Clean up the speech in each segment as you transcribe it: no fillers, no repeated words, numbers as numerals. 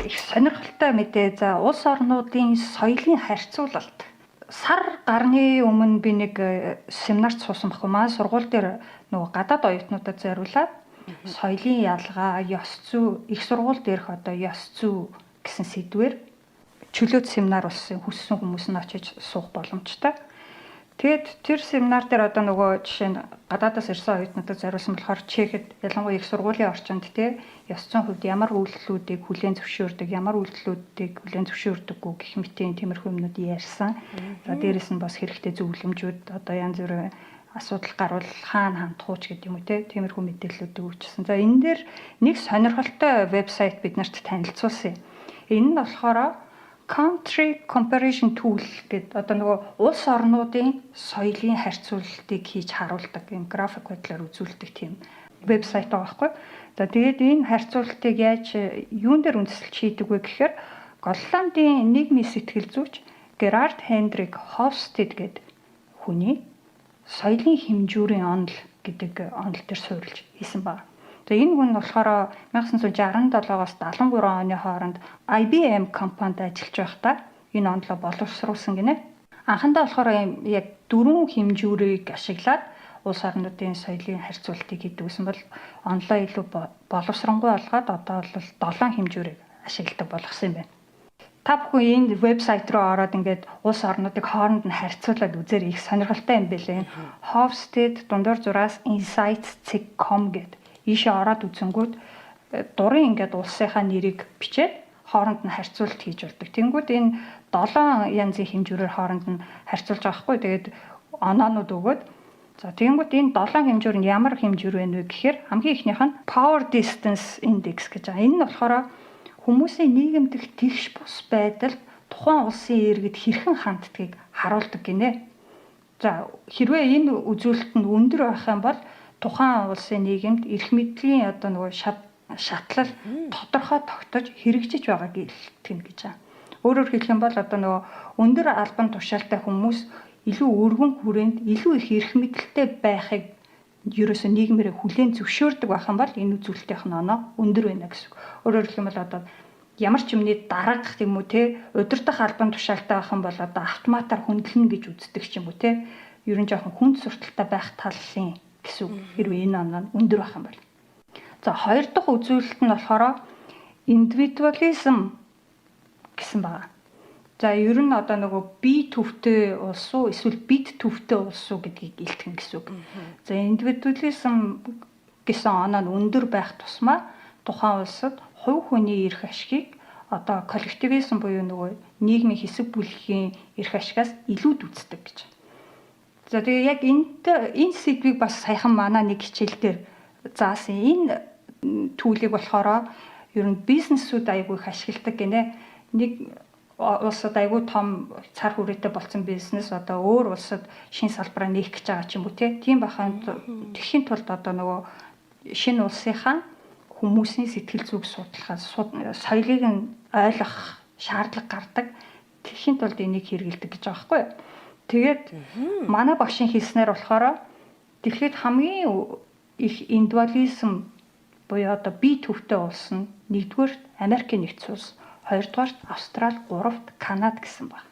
Их сонирхолтой мэдээ. За, улс орнуудын соёлын харьцуулалт. Сар гарны өмнө би нэг семинарт суусан баггүй. Манай сургууль дээр нөгөө гадаад оюутнуудад зориулаад соёлын ялгаа, ёс зүй, их сургууль дээрх одоо ёс зүй гэсэн сэдвээр чөлөөт семинар болсон, хүссэн хүмүүс нь очиж суух боломжтой. Тэгээд тэр семинар дээр одоо нөгөө жишээ нь гадаадаас ирсэн оюутнуудад зориулсан болохоор Чехэд, ялангуяа их сургуулийн орчинд те, ёс зүйн хувьд ямар үйлдэлүүдийг хүлээн зөвшөөрдөг, ямар үйлдэлүүдийг хүлээн зөвшөөрдөггүй гэх мэтийн тиймэрхүү юмнууд ярьсан. За, дээрэс нь бас хэрэгтэй зөвлөмжүүд, одоо янз бүрийн асуудал гарвал хаана хандах уу ч гэдэг юм уу те, тиймэрхүү мэдээллүүдийг өгчихсэн. За, энэ дээр нэг сонирхолтой вебсайт бид нарт танилцуулсан юм. Энэ нь болохоор Country Comparison Tool гэдэг, одоо нөгөө улс орнуудын соёлын харьцуулалтыг хийж харуулдаг юм, график байдлаар үзүүлдэг тийм вебсайт байгаа байхгүй. За, тэгээд энэ харьцуулалтыг яаж, юун дээр үндэслэж хийдэг вэ гэхээр Голландын нийгмийн сэтгэл зүйч Герард Хендрик Хофстед гэдэг хүний соёлын хэмжүүрийн онол гэдэг онол дээр суурилж хийсэн байна. За, энэ хүн болохоор 1967-оос 73 оны хооронд IBM компанид ажиллаж байхдаа энэ онолоо боловсруулсан гинэ. Анхандаа болохоор яг дөрвөн хэмжүүрийг ашиглаад улс орнуудын соёлын харьцуултыг хийдэг гэсэн бол онолоо илүү боловсронгуй болгоод одоо бол долоон хэмжүүрийг ашигладаг болгосон юм байна. Та бүхэн энэ вебсайт руу ороод ингээд улс орнуудыг хооронд нь харьцуулаад үзээр, их сонирхолтой юм билээ. Hofstede_insights.com гэдэг ийшээ ороод үзэнгүүт дурын ингээд улсынхаа нэрийг бичээд хооронд нь харьцуулалт хийж болдог. Тэнгүүд энэ долоон янзын хэмжүүрээр хооронд нь харьцуулж байгаа байхгүй. Тэгээд оноонууд өгөөд, за, тэгэнгүүт энэ долоон хэмжүүр нь ямар хэмжүүр вэ гэхээр хамгийн эхнийх нь Power Distance Index гэж байгаа. Энэ нь болохоор хүмүүсийн нийгэмдэх тэгш бус байдал тухайн улсын иргэд хэрхэн ханддгийг харуулдаг гинэ. За, хэрвээ энэ үзүүлэлт нь өндөр байх юм бол тухайн улсын нийгэмд эрх мэдлийн одоо нөгөө шатлал тодорхой тогтож хэрэгжиж байгааг илтгэнэ гэж байгаа. Өөрөөр хэлэх юм бол одоо нөгөө өндөр албан тушаалтай хүмүүс илүү өргөн хүрээнд илүү их эрх мэдэлтэй байхыг ерөөсө нийгмээрээ хүлээн зөвшөөрдөг байх юм бол энэ үзүүлэлтийнх нь оноо өндөр байна гэсэн үг. Өөрөөр хэлэх юм бол одоо ямар ч юмны дарга тийм үү те, удирдах албан тушаалтай байх юм бол одоо автоматар хүндлэнэ гэж үздэг ч юм уу те. Ер нь жоохон хүнд сурталтай байх талын гэсэн үг. Хэрвээ энэ оноо өндөр байх юм бол. За, хоёр дахь үзүүлэлт нь болохоор individualism гэсэн байна. За, ер нь одоо нөгөө бие төвтэй улс уу эсвэл бид төвтэй улс уу гэдгийг илтгэн гэсэн үг. За, individualism гэсэн оноо нь өндөр байх тусмаа тухайн улсад хувь хүний эрх ашигыг одоо коллективизм буюу нөгөө нийгмийн хэсэг бүлгийн эрх ашигаас илүүд үздэг гэж. За, тэгээ яг энд энэ сэдвийг бас саяхан манай нэг хичээл дээр заасан. Энэ tool ийг болохоор ер нь бизнесүүд айгүй их ашигладаг гинэ. Нэг улсад айгүй том цар хүрээтэй болсон бизнес одоо өөр улсад шинэ салбараа нээх гэж байгаа ч юм уу те. Тийм байхын тэгэхийн тулд одоо нөгөө шинэ улсынхаа хүмүүсийн сэтгэл зүйг судлахаас, соёлыг нь ойлгох шаардлага гардаг. Тэгэхийн тулд энийг хэрэглэдэг гэж байгаа байхгүй юу? Тэгээд манай багшийн хэлснээр болохоор дэлхийд хамгийн их индивидуализм буюу одоо бие төвтэй улс нь нэгдүгээрт Америкийн нэгдсэн улс, хоёрдугаарт Австрали, гуравт Канада гэсэн байна.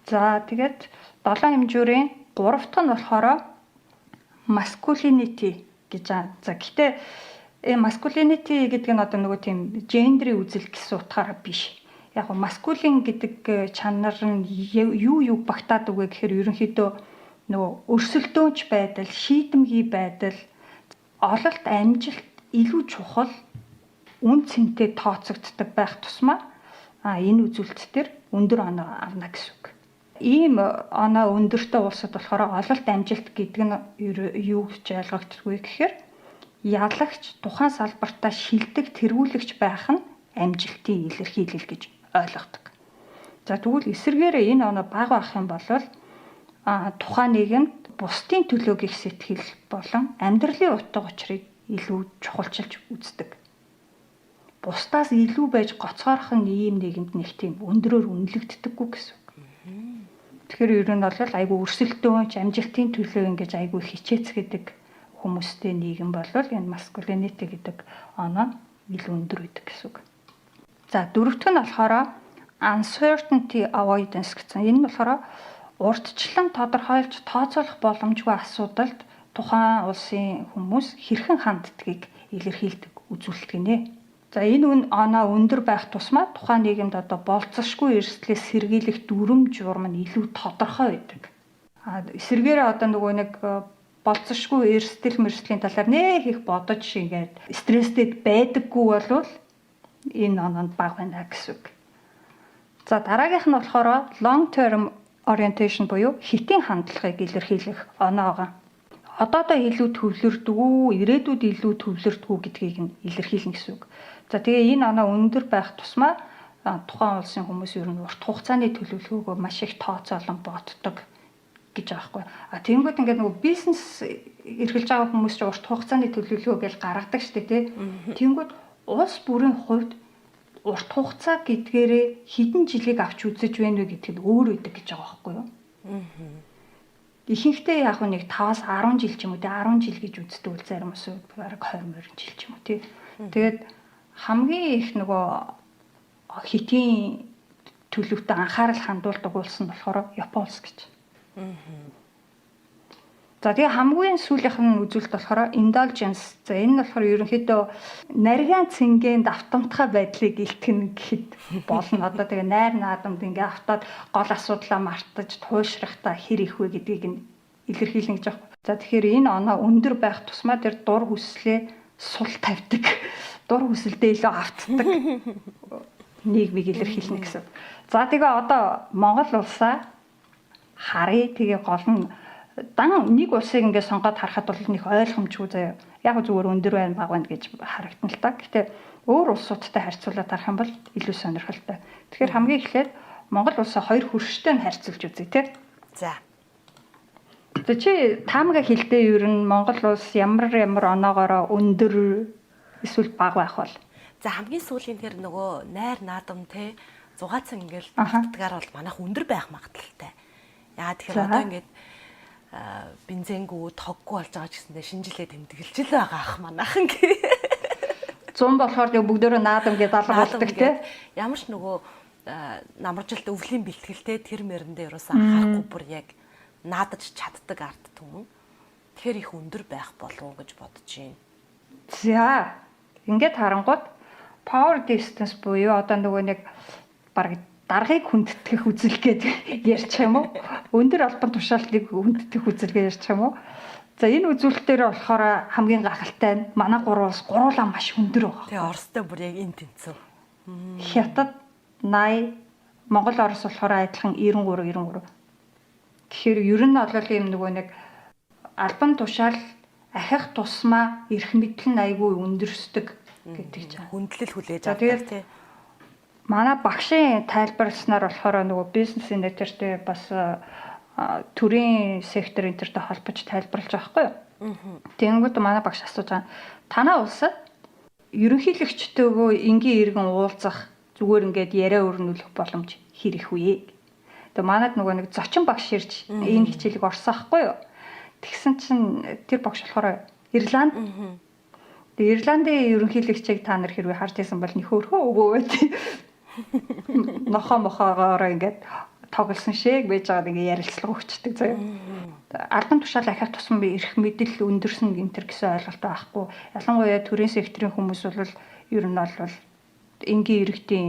За, тэгээд долоон хэмжүүрийн гурав дахь нь болохоор masculinity гэж байгаа. За, гэхдээ masculinity гэдэг нь одоо нөгөө тийм гендерийн үзэл гэсэн утгаараа биш. Яг нь masculine гэдэг чанар нь юу юу багтаадаг вэ гэхээр ерөнхийдөө нөгөө өрсөлдөөнч байдал, шийдэмгий байдал, ололт амжилт илүү чухал, үнэ цэнтэй тооцогддог байх тусмаа энэ үзүүлэлт төр өндөр оноо авна гэсэн үг. Ийм оноо өндөртэй улсад болохоор ололт амжилт гэдэг нь юу гэж ойлгогддог вэ гэхээр ялагч, тухайн салбартаа шилдэг тэргүүлэгч байх нь амжилтын илэрхийлэл гэж ойлгодог. За, тэгвэл эсрэгээрээ энэ оноо бага байх юм бол тухайн нийгэмд бусдын төлөө гих сэтгэл болон амьдралын утга учирыг илүү чухалчилж үздэг. Бусдаас илүү байж гоцгоорох нь ийм нийгэмд нэг тийм өндрөөр үнэлэгддэггүй гэсэн үг. Тэгэхээр ер нь бол айгүй өрсөлдөөнч, амжилтын төлөө ингэж айгүй хичээцгээдэг хүмүүстэй нийгэм бол энэ masculinity гэдэг оноо илүү өндөр байдаг гэсэн үг. За, дөрөвдөх нь болохоор uncertainty avoidance гэсэн. Энэ нь болохоор урдчлан тодорхойлж тооцоолох боломжгүй асуудалд тухайн улсын хүмүүс хэрхэн ханддгийг илэрхийлдэг үзүүлэлт гинэ. За, энэ үн оноо өндөр байх тусмаа тухайн нийгэмд одоо болзошгүй эрсдлээс сэргийлэх дүрэм журам нь илүү тодорхой байдаг. А эсвэргээрээ одоо нөгөө нэг болзошгүй эрсдэл мэрсдлийн талаар нэх их бодож ингээд стресстэй байдаггүй болвол энэ оноонд бага байна гэсэн үг. За, дараагийнх нь болохоор long term orientation буюу хэтийн хандлагыг илэрхийлэх оноо байгаа. Одоодоо илүү төвлөрдөг үү, ирээдүйд илүү төвлөрдөг үү гэдгийг нь илэрхийлнэ гэсэн үг. За, тэгээ энэ оноо өндөр байх тусмаа тухайн улсын хүмүүс ер нь урт хугацааны төлөвлөгөөгөө маш их тооцоолон боддог гэж байгаа байхгүй. А тэгэнгүүт ингээд нөгөө бизнес эрхэлж байгаа хүмүүс чинь урт хугацааны төлөвлөгөө гэж гаргадаг шүү дээ, тий. Тэгэнгүүт улс бүрийн хувьд урт хугацаа гэдгээрээ хэдэн жилийг авч үзэж байна вэ гэдг нь өөр байдаг гэж байгаа байхгүй юу? Ихэнхдээ яг нэг 5-аас 10 жил ч юм уу, тий, 10 жил гэж үздэг үл зарим улсууд, бараг 20 20 жил ч юм уу, тий. Тэгээд хамгийн их нөгөө хэтийн төлөвтөө анхаарал хандуулдаг улс нь болохоор Япон улс гэж. За, тэгээ хамгийн сүүлийнх нь үзүүлэлт болохоор indulgence. За, энэ нь болохоор ерөнхийдөө нарийн цэнгэнд автомтгай байдлыг илтгэнэ гэхэд болно. Одоо тэгээ найр наадамд ингээ автаад гол асуудлаа мартаж туйлшрахтаа хэр их вэ гэдгийг нь илэрхийлнэ гэж байна. За, тэгэхээр энэ оноо өндөр байх тусмаа тэр дур хүслээ сул тавьдаг. Дур хүсэлдээ илүү автдаг нийгмийг илэрхийлнэ гэсэн. За, тэгээ одоо Монгол улсаа харъя. Тэгээ гол нь дан нэг улсыг ингээд сонгоод харахад бол нэг ойлгомжгүй заяа. Яг зүгээр өндөр байна, бага байна гэж харагдана л та. Гэтэ өөр улсуудтай харьцуулаад харах юм бол илүү сонирхолтой. Тэгэхээр хамгийн эхлээд Монгол улсаа хоёр хөрштэй нь харьцуулж үзье, тий. За. За, чи таамага хэлдээ, ер нь Монгол улс ямар ямар оноогоороо өндөр эсвэл бага байх бол? За, хамгийн сүүлийн тэр нөгөө найр наадам, те, зугаацсан ингээл автдгаар бол манайх өндөр байх магадлалтай. Яа тэгэхээр одоо ингээд бензингүй, тоггүй болж байгаа ч гэсэндээ шинэ жилээ тэмдэглэж л байгаа ах манайхан гэ. 100 болохоор тэг бүгдөө наадам гэдээ алга болдог, те. Ямар ч нөгөө намаржилт, өвлийн бэлтгэлтэй тэр мэрэндээ ерөөсөө анхаарахгүй бүр яг наадаж чаддаг ард түмэн. Тэгэхээр их өндөр байх болов уу гэж бодож байна. За, ингээд харангууд power distance буюу одоо нөгөө нэг баг даргыг хүндэтгэх үзэл гээд ярьчих юм уу? Өндөр албан тушаалтыг хүндэтгэх үзэл гэж ярьчих юм уу? За, энэ үзүүлэлтээр болохоор хамгийн гайхалтай нь манай гурван улс гуруулаа маш өндөр байгаа. Тэгээ Оростой бүр яг энэ тэнцв. Хятад 80, Монгол, Орос болохоор адилхан 93 93. Тэгэхээр ер нь бол ийм нөгөө нэг албан тушаал ахих тусмаа эрх мэдэл нь айгүй өндөрсдөг гэдэг чинь. Хүндлэл хүлээж авдаг, тий. Манай багшийн тайлбарласнаар болохоор нөгөө бизнесийн нэтэртэй бас төрийн сектор энэ тэртэй холбож тайлбарлаж байгаа байхгүй юу? Тэгэнгүүт манай багш асууж байгаа. Танаа улсад ерөнхийлөгчтэйгөө энгийн иргэн уулзах, зүгээр ингээд яриа өрнүүлэх боломж хэр их вэ? Тэгээ манад нөгөө нэг зочин багш ирж энэ хичээлийг орсон байхгүй юу? Тэгсэн чинь тэр багш болохоор Ирланд. Тэгээ Ирландын ерөнхийлөгчийг та нар хэрвээ харж байсан бол нөхөрхөө өгөө байт. Нохоо мохоогоор ингээд тоглосон шиг байж байгаад ингээд ярилцлага өгчдөг заяа. Албан тушаал ахих тусам эрх мэдэл өндөрсөн энэ төр гэсэн ойлголт байхгүй. Ялангуяа төрийн секторын хүмүүс бол ер нь бол энгийн иргэдийн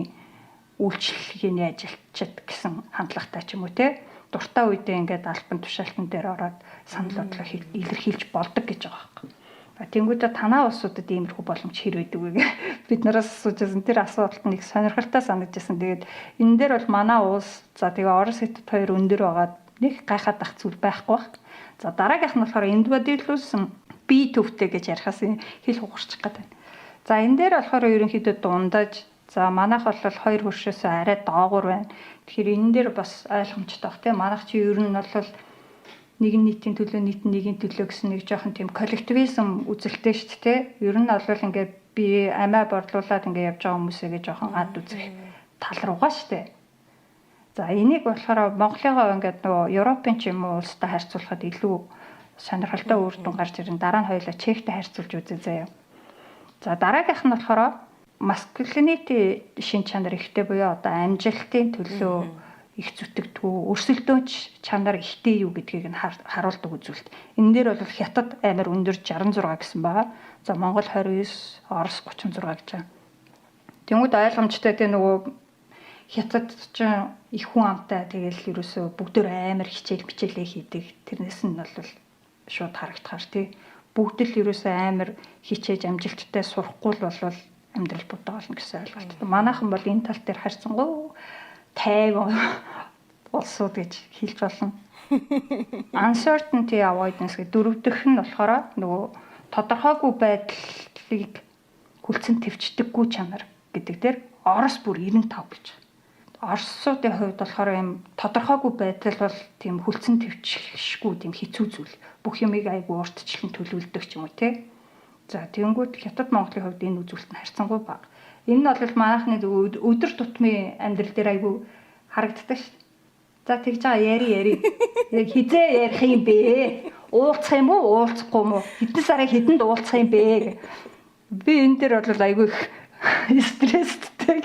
үйлчлэгээний ажилчид гэсэн хандлагатай ч юм уу, те, дуртай үедээ ингээд албан тушаалтан дээр ороод санал бодлоо илэрхийлж болдог гэж байгаа байхгүй. Тэнгүүдээ танаа улсуудад иймэрхүү боломж хэр байдаг вэ гэж бид нараас асууж байсан. Тэр асуулт нэг сонирхолтой санагдажсэн. Тэгээд энэ дээр бол манай улс, за тэгээ Орос, Хятад хоёр өндөр байгаад нэг гайхаад ах зүйл байхгүй бах. За, дараагийнх нь болохоор индивидуалиулсан бие төвтэй гэж ярихаас хэл хугарчих гээд байна. За, энэ дээр болохоор ерөнхийдөө дундаж, за, манайх бол хоёр хөршөөсөө арай доогуур байна. Тэгэхээр энэ дээр бас ойлгомжтой бах, тийм. Манайх чи ер нь бол нэгэн нийтийн төлөө, нийт нэгийн төлөө гэсэн нэг жоохон тийм коллективизм үзэлтэй шүү дээ. Ер нь бол ингээд би амиа борлуулад ингээд явж байгаа хүмүүсээгээ жоохон ад үзэх тал руугаа шүү дээ. За, энийг болохоор Монголыгоо ингээд нөгөө Европын ч юм уу улстай харьцуулахад илүү сонирхолтой үр дүн гарч ирэн. Дараа нь хоёулаа Чехтэй харьцуулж үзье заяа. За, дараагийнх нь болохоор Masculinity шин чанар ихтэй буюу одоо амжилтын төлөө их зүтгэдэггүй, өрсөлдөөнч чанар ихтэй юу гэдгийг нь харуулдаг үзүүлэлт. Энэ дээр бол Хятад амар өндөр 66 гэсэн байгаа. За, Монгол 29, Орос 36 гэж байгаа. Тэнгүүд ойлгомжтой, те, нөгөө Хятад ч их хүн амтай, тэгэл ерөөсөө бүгдөө амар хичээл мичээлээ хийдэг. Тэрнээс нь бол шууд харагдахаар, тий. Бүгд л ерөөсөө амар хичээж амжилттай сурахгүй л болвол амьдрал будаа болно гэсэн ойлголт. Манайхан бол энэ тал дээр харьцангуй 50 улсууд гэж хэлж болно. Uncertainty avoidance гэх дөрөв дэх нь болохоор нөгөө тодорхойгүй байдлыг хүлцэн тэвчдэггүй чанар гэдэг дээр Орос бүр 95 гэж. Оросуудын хувьд болохоор юм тодорхойгүй байдал бол тийм хүлцэн тэвчихшгүй, тийм хэцүү зүйл. Бүх юмыг айгүй урьдчилан төлөвлөдөг ч юм уу, те. За, тэгэнгүүт Хятад, Монголын хувьд энэ үзүүлэлт нь харьцангуй бага. Энэ нь бол манайхны өдөр тутмын амьдрал дээр айгүй харагддаг шүү. За, тэгж байгаа яри яри. Яг хизээ ярих юм бэ? Уулзах юм уу, уулзахгүй юм уу? Хэдэн сарын хэдэнд уулзах юм бэ? Би энэ дээр бол айгүй их стресстэй.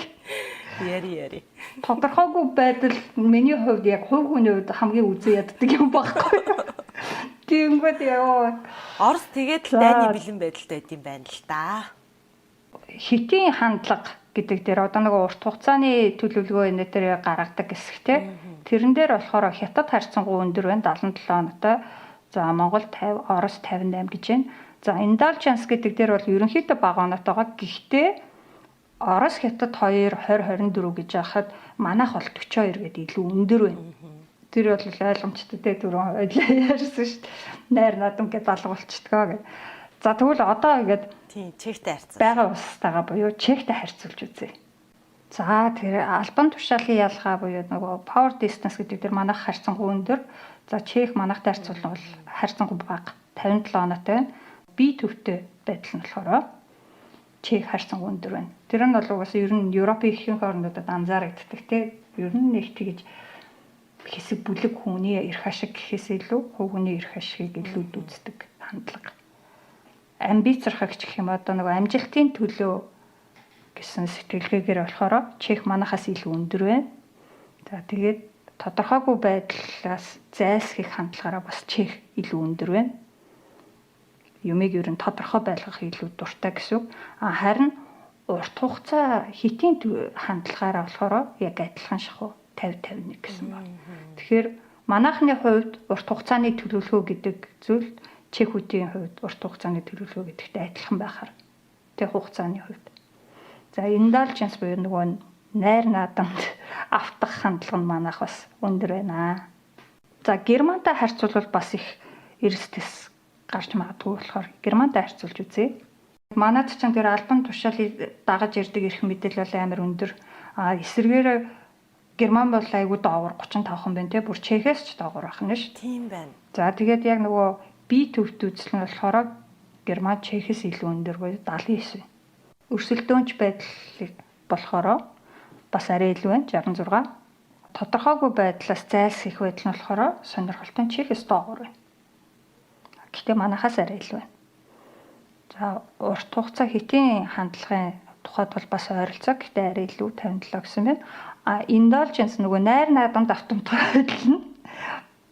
Яри яри. Тодорхойгүй байдал миний хувьд, яг хувь хүний хувьд хамгийн үзэн яддаг юм байхгүй. Тэгэнгүүт яа. Орос тэгээд л дайны бэлэн байдалтай байд юм байна л да. Хэтийн хандлага гэдэг дээр одоо нэг урт хугацааны төлөвлөгөө энэ дээр гаргадаг хэсэгтэй. Тэрэн дээр болохоор Хятад харьцангуй өндөр байна, 77 оноотой. За, Монгол 50, Орос 58 гэж байна. За, indulgence гэдэг дээр бол ерөнхийдөө бага оноотойгоо, гэхдээ Орос, Хятад 2 20 24 гэж яхад манайх бол 42 гэдэг илүү өндөр байна. Тэр бол ойлгомжтой, те, түрүүн ойлаа ярьсан шүү дээ. Найр наадам гэж алга болчдгоо гэх. За, тэгвэл одоо ингээд Тийм, Чехтэй харьцуул. Байгаа улстайгаа буюу Чехтэй харьцуулж үзье. За, тэр албан тушаалын ялгаа буюу нөгөө power distance гэдэг дээр манайх харьцангуй өндөр. За, Чех манайхтай харьцуулбал харьцангуй бага, 57 оноотой байна. Бие төвтэй байдал нь болохоор Чех харьцангуй өндөр байна. Тэр нь бол угаасаа ер нь Европын ихэнх орнуудад анзаарэгддэг, те. Ер нь нэг тэгэж хэсэг бүлэг хүний эрх ашиг гэхээс илүү хувь хүний эрх ашигыг илүү үздэг хандлага. Амбицрахагч гэх юм, одоо нөгөө амжилтын төлөө гэсэн сэтгэлгээгээр болохоор Чех манахаас илүү өндөр байна. За, тэгээд тодорхойгүй байдлаас зайлсхийх хандлагаараа бас Чех илүү өндөр байна. Юмыг ер нь тодорхой байлгах илүү дуртай гэсэн үг. А харин урт хугацаа хэтийн хандлагаараа болохоор яг адилхан шахуу 50 51 гэсэн байна. Тэгэхээр манайхны хувьд урт хугацааны төлөвлөгөө гэдэг зүйл чехүүдийн хувьд урт хугацааны төлөвлөгөө гэдэгтэй адилхан байхаар, тэг хугацааны хувьд. За, indulgence буюу нөгөө найр наадамд автах хандлага нь манайх бас өндөр байна. За, Германтай харьцуулбал бас их эрс тэс гарч магадгүй болохоор Германтай харьцуулж үзье. Манайд ч тэр албан тушаалыг дагаж ирдэг эрх мэдэл бол амар өндөр. А эсрэгээр Герман бол айгүй доогуур 35хан байна, те, бүр Чехээс ч доогуур байх нь ш. Тийм байна. За, тэгээд яг нөгөө бие төвт үзэл нь болохоор Герман Чехээс илүү өндөр буюу 79. Өрсөлдөөнч байдлыг болохоор бас арай илүү байна, 66. Тодорхойгүй байдлаас зайлсхийх байдал нь болохоор сонирхолтой, Чехээс доогуур байна. Гэхдээ манайхаас арай илүү байна. За, урт хугацаа хэтийн хандлагын тухайд бол бас ойролцоо, гэхдээ арай илүү, 57 гэсэн байна. А indulgence, нөгөө найр наадамд автомтгай байдал нь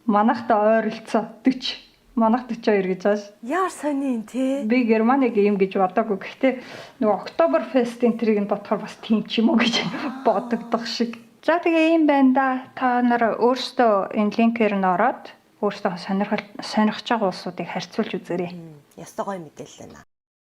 манайхтай ойролцоо 40. Манайх 42 гэж байгаа ш. Яар сони юм, те. Би Германыг ийм гэж бодоагүй. Гэхдээ нөгөө Oktoberfest-ийн тэрийг нь бодохоор бас тийм ч юм уу гэж бодогдох шиг. За, тэгээ ийм байна да. Та нар өөрсдөө энэ линкээр нь ороод өөрсдөө сонирхож байгаа улсуудыг харьцуулж үзээрэй. Ястай гоё мэдээлэл байна.